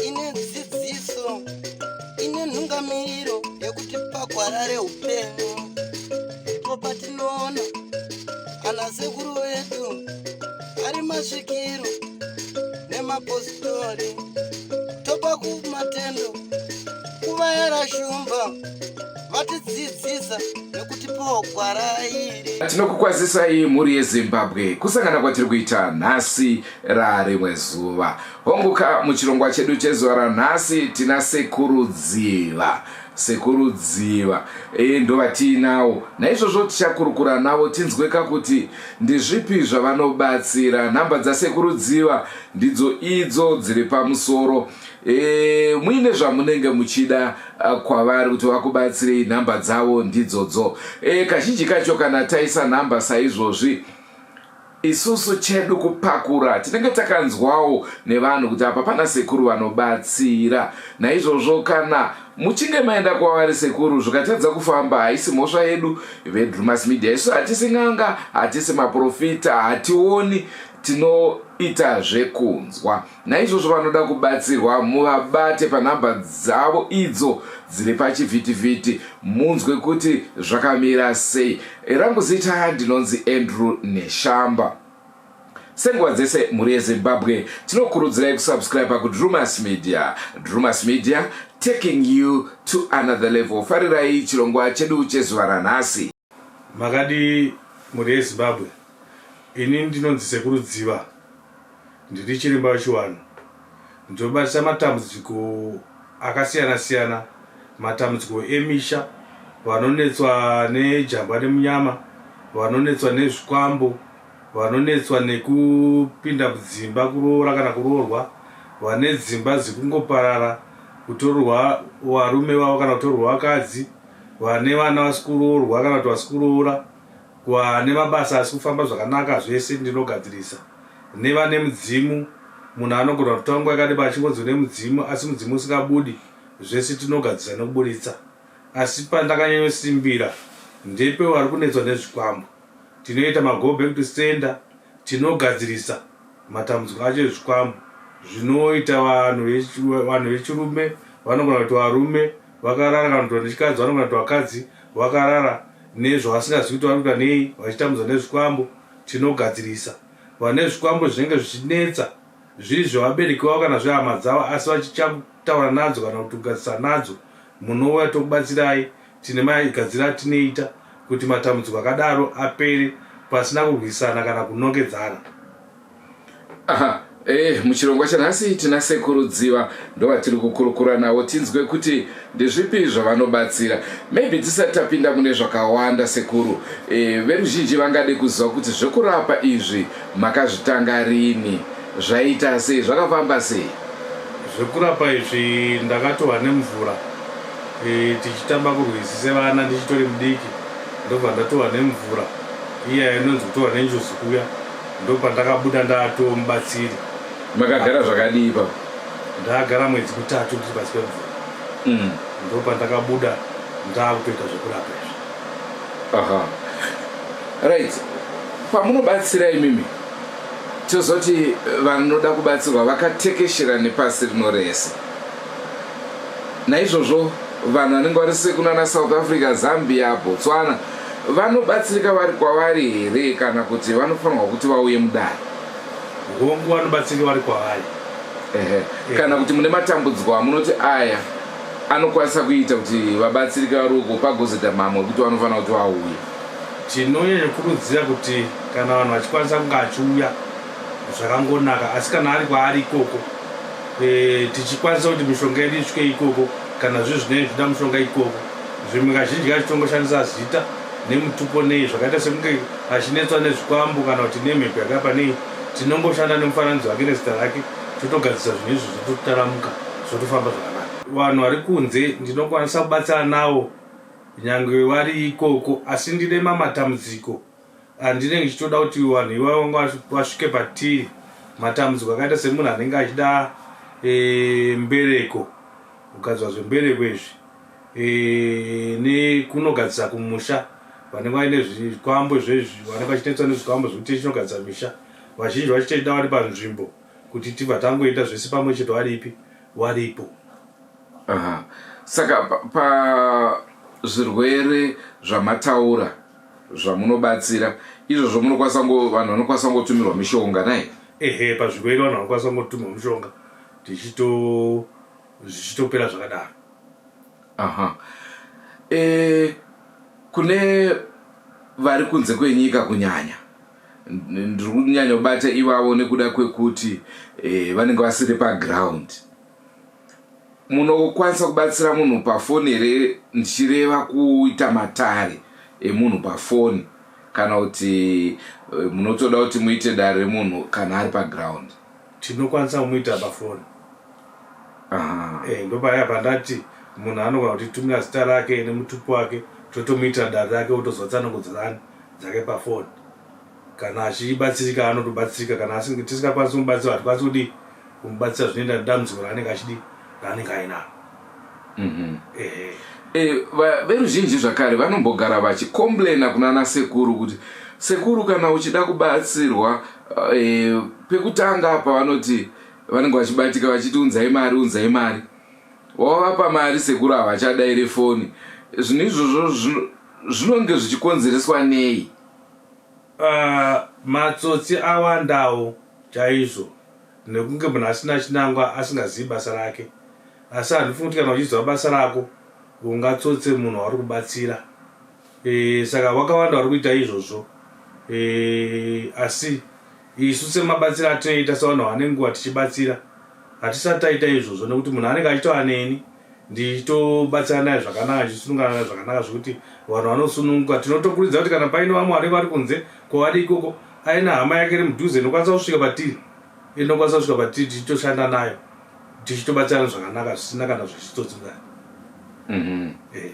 Ine dzidziso, ine nhungamiriro yekuti pagwara reupenyu ndipo patinoona ana sekuru vedu ari masvikiro nemapositori, topa kumatendo kuvayara shumba vatidzidzisa nekutipawo gwara iri. Tinokukwazisai mhuri yeZimbabwe kusangana kwatiri kuita nhasi rarimwe zuva. Honguka muchirongwa chedu chezuva ranhasi tina Sekuru Dziva. Sekuru Dziva e, ndovatiinawo naizvozvo tichakurukura navo tinzweka kuti ndezvipi zvavanobatsira. Nhamba dzaSekuru Dziva ndidzo idzo dziri pamusoro e, muine zvamunenge muchida kwavari kuti vakubatsirei, nhamba dzavo ndidzodzo. E, kazhinji kacho kana taisa nhamba saizvozvi isusu chedu kupakura tinenge takanzwawo nevanhu kuti apa pana sekuru vanobatsira. Naizvozvo kana muchinge maenda kwavari sekuru zvikatadza kufamba, haisi mhosva yedu veDrumas Media. Isu hatisi n'anga, hatisi maprofita, hationi, tinoita zvekunzwa. Naizvozvo vanoda kubatsirwa muvabate panhamba dzavo idzo dziri pachivhitivhiti munzwe kuti zvakamira sei. Rangu zita ndinonzi Andrew Neshamba. Senguva dzese mhuri yeZimbabwe tinokurudzirai kusubscribe kuDrumas Media. Drumas Media, taking you to another level. Farirai chirongwa chedu chezuva ranhasi. Makadii mhuri yeZimbabwe, ini ndinonzi Sekuru Dziva, ndiri chiremba wechivanhu. Ndinobatisa matambudziko akasiyana siyana, matambudziko emisha, vanonetswa nejamba nemunyama, vanonetswa nezvikwambo, vanonetswa nekupinda mudzimba kuroora kana kuroorwa, vane dzimba dzikungoparara, kutorerwa varume vavo kana kutorerwa vakadzi, vane vana vasi kuroorwa kana kuti vasi kuroora, vane mabasa asi kufamba zvakanaka, zvese ndinogadzirisa. Nevane mudzimu, munhu anogona kutora nguva yakareba achingonzi une mudzimu asi mudzimu usingabudi, zvese tinogadzirisa nekuburitsa. Asi pandakanyanyosimbira ndepe vari kunetswa nezvikwambo. Tinoita mago back to sender, tinogadzirisa matambudziko acho ezvikwambo zvinoita vanhu vechirume vanogona kuti varume vakarara kana kuti vanhu vechikadzi vanogona kuti vakadzi vakarara nezvavasingazivi kuti vari kuita nei vachitambudzwa nezvikwambo. Tinogadzirisa vane zvikwambo zvinenge zvichinetsa zviri zvevabereki vavo kana zvehama dzavo asi vachitya kutaura nadzo kana kuti kugadzirisa nadzo. Munouya tokubatsirai. Tine magadziro atinoita kuti matambudziko akadaro apere pasina kurwisana kana kunongedzana. Aha, muchirongwa chanhasi tina Sekuru Dziva ndovatiri kukurukura navo tinzwe kuti ndezvipi zvavanobatsira. Maybe tisati tapinda mune zvakawanda sekuru, veruzhinji vangade kuziva kuti zvekurapa izvi makazvitanga rini, zvaita sei, zvakafamba sei? Zvekurapa izvi ndakatohwa nemvura tichitamba kurwizi sevana ndichitori mudiki, ndobva ndatohwa nemvura iya inonzi kutohwa nenjuzu kuya, ndopandakabuda ndatomubatsiri. Makagara zvakadii ipapo? Ndakagara mwedzi mitatu ndiri pasi pemvura. Ndopandakabuda ndakutoita zvekurapa izvi. Aha. Right. Pamunobatsira imimi tozoti vanoda kubatsirwa vakatekeshera nepasi rino rese. Naizvozvo vanhu vanenge vari sekunana South Africa, Zambia, Botswana vanobatsirika vari kwavari here kana kuti vanofanirwa kuti vauye mudare? Hongu, vanobatsirika vari kwavari. Ehe. Kana kuti mune matambudziko amunoti aya anokwanisa kuita kuti vabatsirike vari uko pagozoita mamwe ekuti vanofanira kuti vauye? Tinonyanyokurudzira kuti kana vanhu vachikwanisa kunge achiuya zvakangonaka, asi kana ari kwaari ikoko tichikwanisa kuti mishonga yedu isvike ikoko, kana zviri zvinenge zvichida mushonga ikoko. Zvimwe kazhinji kacho tongoshandisa zita nemutupo nei, zvakaita sekunge achinetswa nezvikwambo kana kuti nemhepo yakaipa nei, tinongoshanda nemufananidzo wake nezita rake totogadzirisa zvinhu izvi zvototaramuka zvotofamba zvakanaka. Vanhu vari kunze ndinokwanisa kubatsira navo nyange vari ikoko, asi ndine mamatambudziko andinenge ndichitoda kuti vanhu ivavo vanga vasvike patiri. Matambudziko akaita semunhu anenge achida mbereko, kugadzirwa zvembereko izvi, nekunogadzirisa kumusha. Vanenge vaine zvikwambo zvezvi, vanenge vachinetswa nezvikwambo zvekuti chinogadzisa misha. Vazhinji vacho tichida vari panzvimbo kuti tibva tangoita zvese pamwe chete varipi varipo. Aha. Saka pazvirwere pa zvamataura zvamunobatsira izvozvo munokwanisa ngo vanhu vanokwanisa kungotumirwa mishonga nai? Ehe, pazvirwere vanhu vanokwanisa kungotumirwa mishonga tichito zvichitopera zvakadaro. Aha. E, kune vari kunze kwenyika kunyanya ndiri kunyanya kubata ivavo nekuda kwekuti e, vanenge vasiri paground Munokwanisa kubatsira munhu pafoni here ndichireva kuita matare emunhu pafoni kana kuti eh, munotoda kuti muite dare remunhu kana ari paground? Tinokwanisa kumuita pafoni. Eh, ndopaya pandati munhu anogona kutitumira zita rake nemutupo wake totomuitira dare rake otozwa tsanangudzo dzani dzake pafoni. Kana achibatsirika anotobatsirika kana tisingakwanisi kumubatsira hatikwanisi kudii kumubatsira zvinoenda nedambudziko raanenge achidii raanenge ainaro. Ehe. E, veruzhinji zvakare vanombogara vachicomplaina kunana sekuru kuti sekuru kana uchida kubatsirwa e, pekutanga apa vanoti vanenge vachibatika vachiti unzai mari unzai mari wavapa mari sekuru havachadaire foni zvinhu izvozvo zvinonge zvichikonzereswa nei? Ahh matsotsi awandawo chaizvo nekunge munhu asina chinangwa asingazivi basa rake asi handifungi kuti kana uchiziva basa rako ungatsotse munhu wauri kubatsira e, saka wakawanda vari kuita izvozvo e, asi isu semabatsira atinoita sevanhu vane nguva tichibatsira hatisati taita izvozvo nekuti munhu anenge achitova neni ndichitobatsira naye zvakanaka ndichisunungana naye zvakanaka zvekuti vanhu vanosununguka tinotokurudzira kuti kana paine vamwe vanenge vari kunze kwavari ikoko aina hama yake iri mudhuze inokwanisa kusvika patiri inokwanisa kusvika patiri tichitoshanda nayo tichitobatsirana zvakanaka zvisina kana zvechitsotsi mukati. Eh.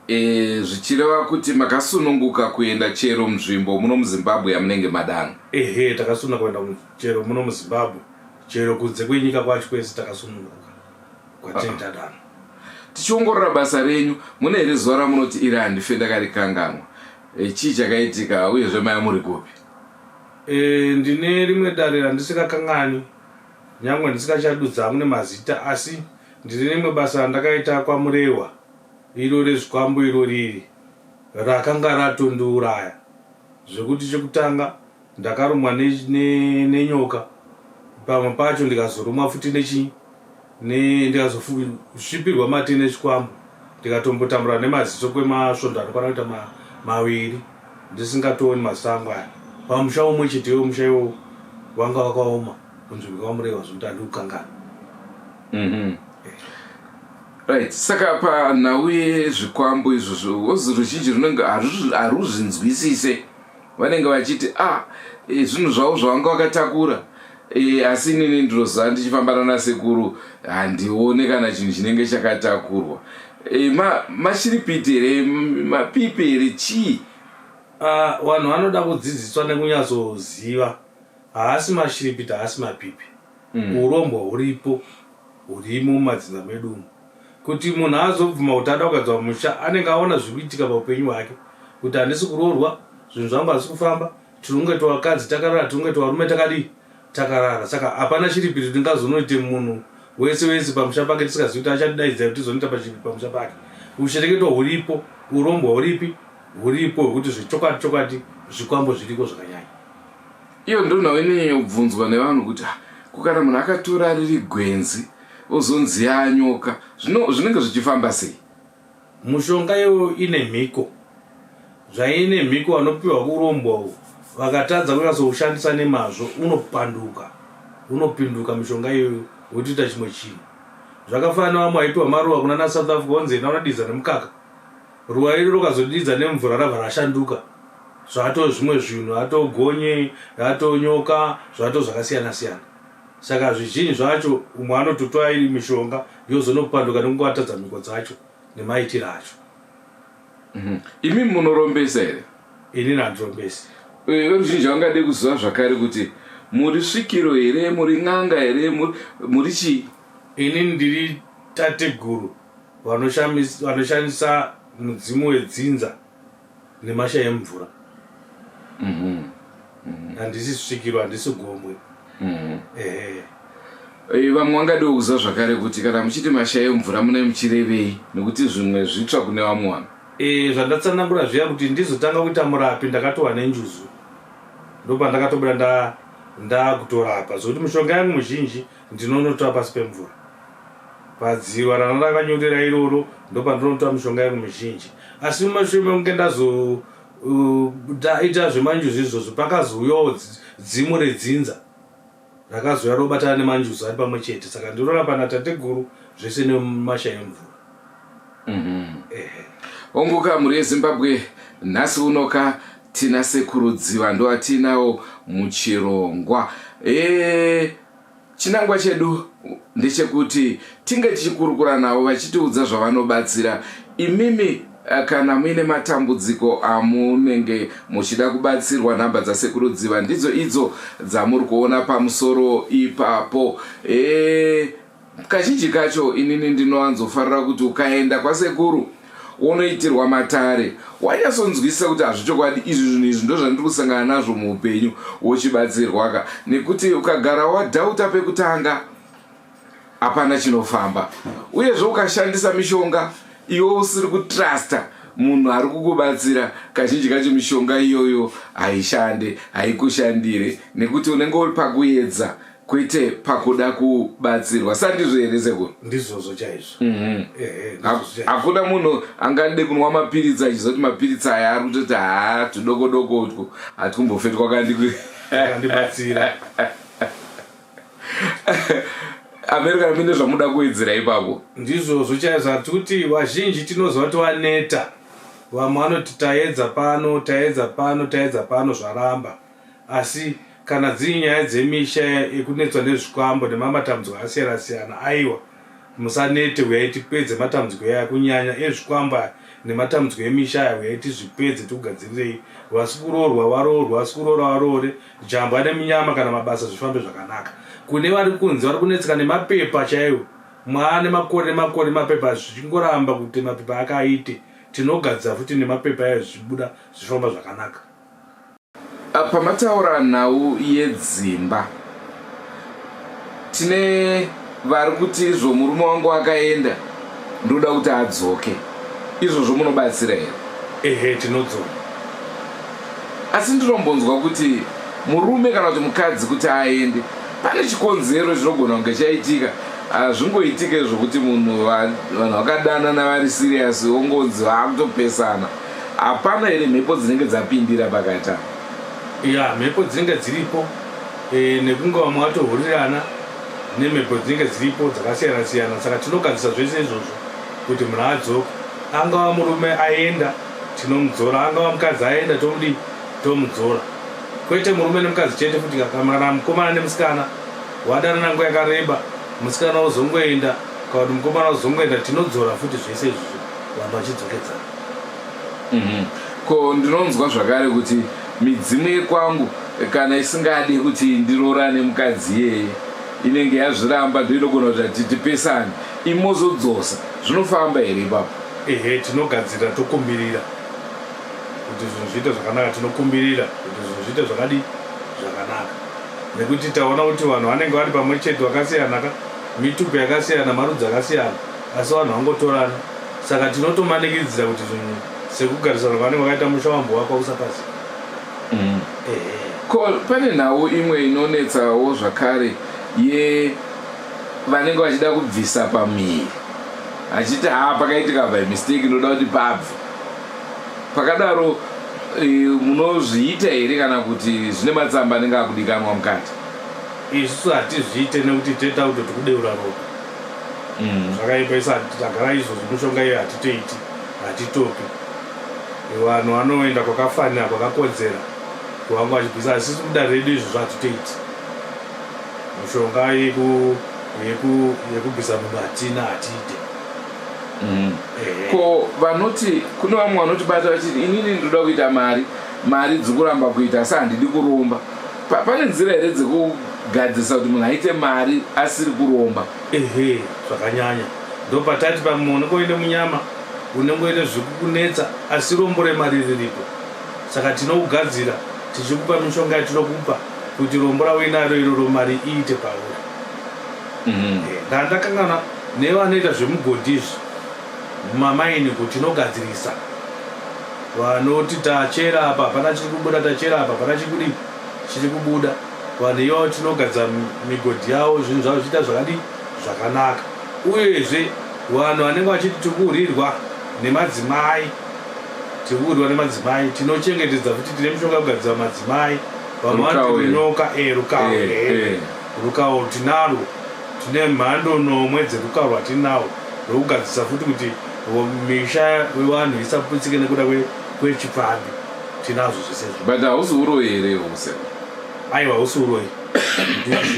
E, zvichireva kuti makasununguka kuenda chero munzvimbo muno muZimbabwe yamunenge madano? Ehe, takasununguka kuenda chero muno muZimbabwe, chero kunze kwenyika kwacho kwese takasununguka kwatinenge tadano. Tichiongorora basa renyu, mune here zuva ramunoti iri handife ndakarikanganwa? E, chii chakaitika uyezve maiva muri kupi? E, ndine rimwe dare randisingakangani nyangwe ndisingachadudza hangu nemazita asi ndine rimwe basa randakaita kwaMurehwa iro rezvikwambo iro riri rakanga ratondiuraya zvekuti chekutanga ndakarumwa nenyoka pamwe pacho ndikazorumwa futi nechii ndikazosvipirwa mate nechikwambo ndikatombotambura nemaziso kwemasvondo anokwana kuita maviri ndisingatooni maziso angu aya pamusha umwe chetewo musha iwowo wanga wakaoma kunzvimbo kwaMurehwa zvekuti handikukangana. Right, saka panhau yezvikwambo izvozvo ozi ruzhinji runenge haruzvinzwisise vanenge vachiti ah e, zvinhu zvavo zvavanga vakatakura e, asi inini ndinoziva ndichifambana nasekuru handione kana chinhu chinenge chakatakurwa e, mashiripiti here mapipi here chii? Ah, vanhu vanoda kudzidziswa nekunyatsoziva haasi mashiripiti haasi mapipi. Urombwa huripo hurimo mumadzinza medu umu. Kuti munhu azobvuma kuti ada kugadzwa musha anenge aona zviri kuitika paupenyu hwake kuti handisi kuroorwa, zvinhu zvangu hazvisi kufamba, tiri kunge twakadzi takarara, tiri kunge twarume takadii takarara. Saka hapana chiripiti tingazonoite munhu wese wese pamusha pake tisingazivi kuti achatidaidza kuti tizonoita pachiripiti pamusha pake. Ushereketwa huripo, urombwa huripi huripo hwekuti zvechokwadi chokwadi zvikwambo zviriko zvakanyanya. Iyo ndonhau inonyanyobvunzwa nevanhu kuti ah, ko kana munhu akatora riri gwenzi ozonzi yanyoka zvinenge zvichifamba sei? Mushonga iyoyo ine mhiko. Zvaine mhiko vanopiwa kurombwa uku vakatadza kunyatsoushandisa nemazvo unopanduka, unopinduka mishonga iyoyo wotoita chimwe chinhu. Zvakafanana nevamwe vaipiwa maruva kunana South Africa vonzi enda unodidza nemukaka. Ruva iro rokazodidza nemvura rabva rashanduka zvato zvimwe zvinhu ato gonye ato nyoka zvato zvakasiyana siyana saka zvizhinji zvacho umwe anototoa iri mishonga yozonopanduka nekunge watadza mhiko dzacho nemaitiro acho. Imi munorombesa here? Inini handirombesi. Veruzhinji vangade kuziva zvakare kuti muri svikiro here, muri n'anga here, muri chii? Inini ndiri tateguru vanoshandisa mudzimu wedzinza. Nemasha emvura. Handisi svikiro, handisi gombwe. Ehe. Vamwe vangadiwo kuziva zvakare kuti kana muchiti masha emvura mune muchirevei, nekuti zvimwe zvitsva kune vamwe vanhu. Zvandatsanangura zviya kuti ndizotanga kuita murapi ndakatova nenjuzu, ndopandakatobuda ndakutorapa, zvokuti mishonga yangu mizhinji ndinonotora pasi pemvura padziva rana rakanyorera iroro, ndopandinotora mishonga yangu mizhinji. Asi mumashure mekunge ndazoita zvemanjuzu izvozvo, pakazouyawo dzimu redzinza rakazouya robatana nemanjuzu ari pamwe chete, saka ndinorapa natateguru zvese nemasha emvura. Ehe. Honguka, mhuri yeZimbabwe, nhasi unoka tina Sekuru Dziva, ndoatinawo muchirongwa. Chinangwa chedu ndechekuti tinge tichikurukura navo vachitiudza zvavanobatsira imimi. Kana muine matambudziko amunenge muchida kubatsirwa, nhamba dzaSekuru Dziva ndidzo idzo dzamuri kuona pamusoro ipapo. Kazhinji kacho inini ndinowanzofarira kuti ukaenda kwasekuru wonoitirwa matare, wanyatsonzwisisa kuti hazvichokwadi izvi, zvinhu izvi ndo zvandiri kusangana nazvo muupenyu, wochibatsirwaka, nekuti ukagara wadhauta pekutanga hapana chinofamba. Uyezve ukashandisa mishonga iwe usiri kutrusta munhu ari kukubatsira, kazhinji kacho mishonga iyoyo haishande, haikushandire, nekuti unenge uri pakuedza kwete pakuda kubatsirwa. Sandizvo here, sekuru? Ndizvozvo chaizvo. Ehe, ndizvozvo chaizvo. Hakuna munhu angade kunwa mapiritsi achiziva kuti mapiritsi aya ari kutoti haa, tudoko doko utwo hatikumbofe twakandibatsira. America, mine zvamuda kuwedzera ipapo? Ndizvozvo chaizvo. Hati kuti vazhinji tinoziva kuti vaneta. Vamwe vanoti taedza pano, taedza pano, taedza pano, zvaramba. Asi kana dziri nyaya dzemisha yekunetswa nezvikwambo nemamatambudziko akasiyana siyana, aiwa, musanete, uyai tipedze matambudziko aya, kunyanya ezvikwambo aya nematambudziko emisha aya. Uyai tizvipedze, tikugadzirirei. Vasi kuroorwa varoorwe, vasi kuroora varoore, jambwa neminyama kana mabasa zvifambe zvakanaka. Kune vari kunze vari kunetseka nemapepa chaiwo, mwaane makore nemakore mapepa zvichingoramba kuti mapepa akaite, tinogadzira futi nemapepa ayo, zvichibuda zvichifamba zvakanaka. Pamataura nhau yedzimba, tine vari kuti izvo murume wangu akaenda, ndoda kuti adzoke. Izvozvo munobatsira here? Ehe, tinodzora. Asi ndinombonzwa kuti murume kana kuti mukadzi kuti aende pane chikonzero chinogona kunge chaitika. Hazvingoitike zvokuti munhu vanhu vakadanana vari serious ongonzi vaakutopesana. Hapana here mhepo dzinenge dzapindira pakati apa? Ya, mhepo dzinenge dziripo, nekunge vamwe vatohurirana, nemhepo dzinenge dziripo dzakasiyana siyana, saka tinogadzisa zvese izvozvo kuti munhu adzoke. Angava murume aenda, tinomudzora, angava mukadzi aenda, tomudii, tomudzora. Kwete murume nemukadzi chete futi, kana mukomana nemusikana wadanana nguva yakareba, musikana wozongoenda kana kuti mukomana wozongoenda, tinodzora futi zvese izvozvo, vanhu vachidzokedzana. Ko ndinonzwa zvakare kuti midzimu yekwangu kana isingadi kuti ndiroorane mukadzi iyeye, inenge yazviramba, ndoinogona kuti ati tipesane, imozodzosa. Zvinofamba here ipapo? Ehe, tinogadzirira, tokumbirira kuti zvinhu zviite zvakanaka. Tinokumbirira kuti zvinhu zviite zvakadii, zvakanaka, nekuti taona kuti vanhu vanenge vari pamwe chete vakasiyana ka, mitupo yakasiyana, marudzi akasiyana, asi vanhu vangotorana. Saka tinotomanikidzira kuti zvinhu sekugarisana kwavanenge vakaita musha wambovakwa usapazika. Ehe. Ko pane nhau imwe inonetsawo zvakare ye vanenge vachida kubvisa pamuviri, achiti haa, pakaitika by mistake, ndoda kuti pabve pakadaro. Munozviita here kana kuti zvine matsamba anenge akudikanwa mukati? Isusu hatizviite nekuti toita kutoti kudeura ropa. Zvakaipa. Isu tagara izvozvo, mishonga iyo hatitoiti, hatitopi. Vanhu vanoenda kwakafanira, kwakakodzera kuvanga vachibvisa, asi isu kudare redu izvozvo hatitoiti. Mishonga yekubvisa munhu hatina, hatiite. Ko vanoti kune vamwe vanotibata vachiti inini ndoda kuita mari, mari dziri kuramba kuita, asi handidi kuromba. Pane nzira here dzekugadzirisa kuti munhu aite mari asiri kuromba? Ehe, zvakanyanya. Ndopatati pamwe unenge uine munyama. unenge uine zvikukunetsa asi rombo remari riripo. Saka tinokugadzira tichikupa mishonga yatinokupa kuti rombo rauinaro iroro mari iite pauri. Ndandakangana nevanoita zvemugodhi izvi mumamaini kuti tinogadzirisa vanoti tachera apa hapana chiri kubuda tachera apa hapana chiri kudii chiri kubuda vanhu ivavo tinogadzira migodhi yavo zvinhu zvavo zvichiita zvakadii zvakanaka uyezve vanhu vanenge vachiti tiri kuhurirwa nemadzimai tiri kuhurirwa nemadzimai tinochengetedza futi tine mishonga yekugadzira madzimai vamwe vanoti runyoka e rukawo e rukawo tinarwo tine mhando nomwe dzerukawo rwatinawo rwekugadzirisa futi kuti misha yevanhu isaputsike nekuda kwechipfambi tinazvo zvese izvo but hausi uroyi here huse aiwa hausi uroyi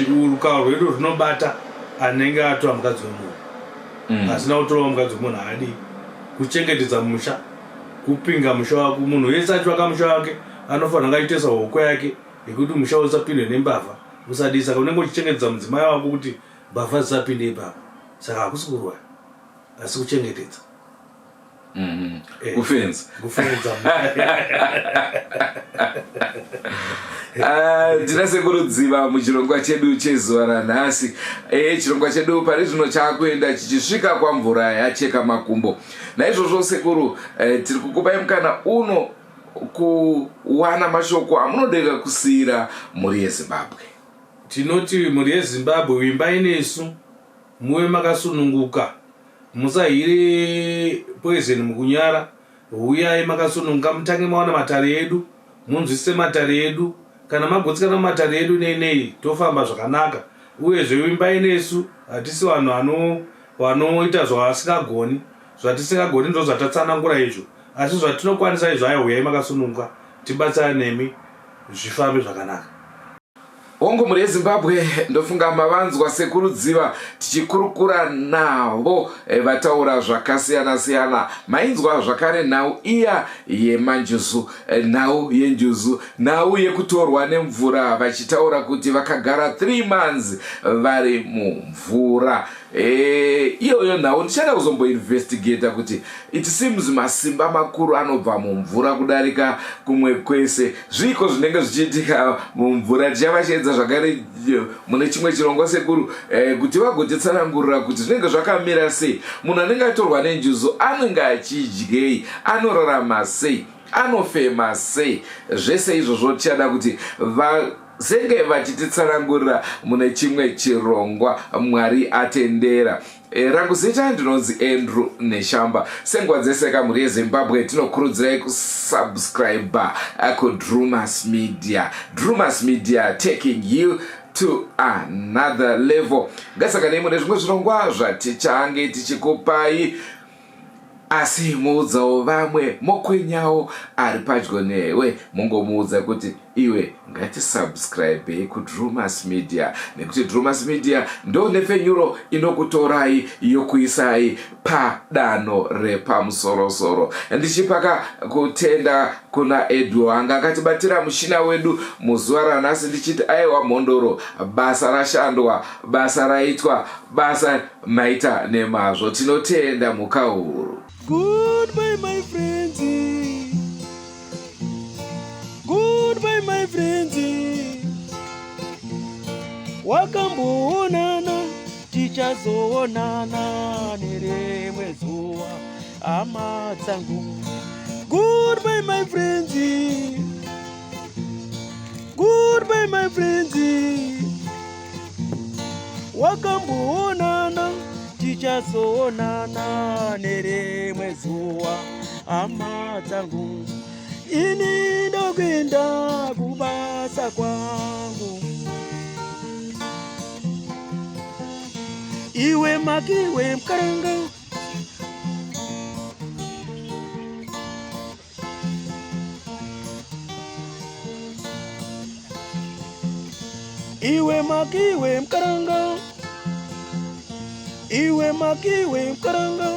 rukawo rwedu runobata anenge atora mukadzi wemunhu mm. asina kutorawo mukadzi wemunhu haadii kuchengetedza musha kupinga musha wako munhu wese achivaka musha wake anofanira kunge achitoisa hoko yake yekuti musha usapindwe nembavha usadii saka unenge uchichengetedza mudzimai wako kuti mbavha dzisapinde ipapo saka hakusi kuroya asi kuchengetedza mm-hmm. Kufenza. Kufenza. Ah, ndina sekuru Dziva muchirongwa chedu chezuva ranhasi. Chirongwa chedu pari zvino chakuenda chichisvika kwamvura yacheka makumbo. Naizvozvo sekuru, tiri kukupai mukana uno kuwana mashoko amunodeka kusiyira mhuri yeZimbabwe. Tinoti mhuri yeZimbabwe, vimbai nesu, muve makasununguka, musahire poison mukunyara. Huyai makasununguka, mutange maona matare edu, munzwisise matare edu. Kana magutsikana mumatare edu nei nei, tofamba zvakanaka. Uyezve vimbai nesu, hatisi vanhu vanoita zvavasingagoni. Zvatisingagoni ndozvatatsanangura izvo, asi zvatinokwanisa izvo aiwa huyai makasununguka tibatsirane nemi zvifambe zvakanaka. Hongu mhuri yeZimbabwe, ndofunga mavanzwa sekuru Dziva tichikurukura navo vataura zvakasiyana siyana. Mainzwa zvakare nhau iya yemanjuzu, nhau yenjuzu, nhau yekutorwa nemvura vachitaura kuti vakagara 3 months vari mumvura. Iyoyo nhau ndichada kuzomboinvestigata kuti it seems masimba makuru anobva mumvura kudarika kumwe kwese. Zviiko zvinenge zvichiitika mumvura? Tichavasheedza zvakare mune chimwe chirongwa sekuru, kuti vagotitsanangurira kuti zvinenge zvakamira sei. Munhu anenge atorwa nenjuzu anenge achidyei, anorarama sei, anofema sei? Zvese izvozvo tichada kuti vazenge vachititsanangurira mune chimwe chirongwa, Mwari atendera. Rangu zita ndinonzi Andrew Neshamba. Senguva dzese kamhuri yeZimbabwe, tinokurudzirai kusubscribe kuDrumas Media. Drumas Media, taking you to another level. Ngasakanei mune zvimwe zvirongwa zvatichange tichikupai, asi muudzawo vamwe, mokwenyawo ari padyo newe, mungomuudza kuti iwe ngatisubscribe kuDrumas Media, nekuti Drumas Media ndo nhepfenyuro inokutorai yokuisai padanho repamusorosoro. Ndichipaka kutenda kuna Edu anga akatibatira mushina wedu muzuva ranhasi, ndichiti aiwa mhondoro, basa rashandwa, basa raitwa, basa maita nemazvo. Tinotenda mhuka huru. Goodbye my friends. Goodbye my friends. Wakamboonana, tichazoonana nerimwe zuva, hama dzangu. Goodbye my friends. Goodbye my friends. Wakamboonana, tichazoonana nerimwe zuva, hama dzangu. Ini ndokuenda kubasa kwangu. Iwe makiwe mukaranga. Iwe makiwe mukaranga. Iwe makiwe mukaranga.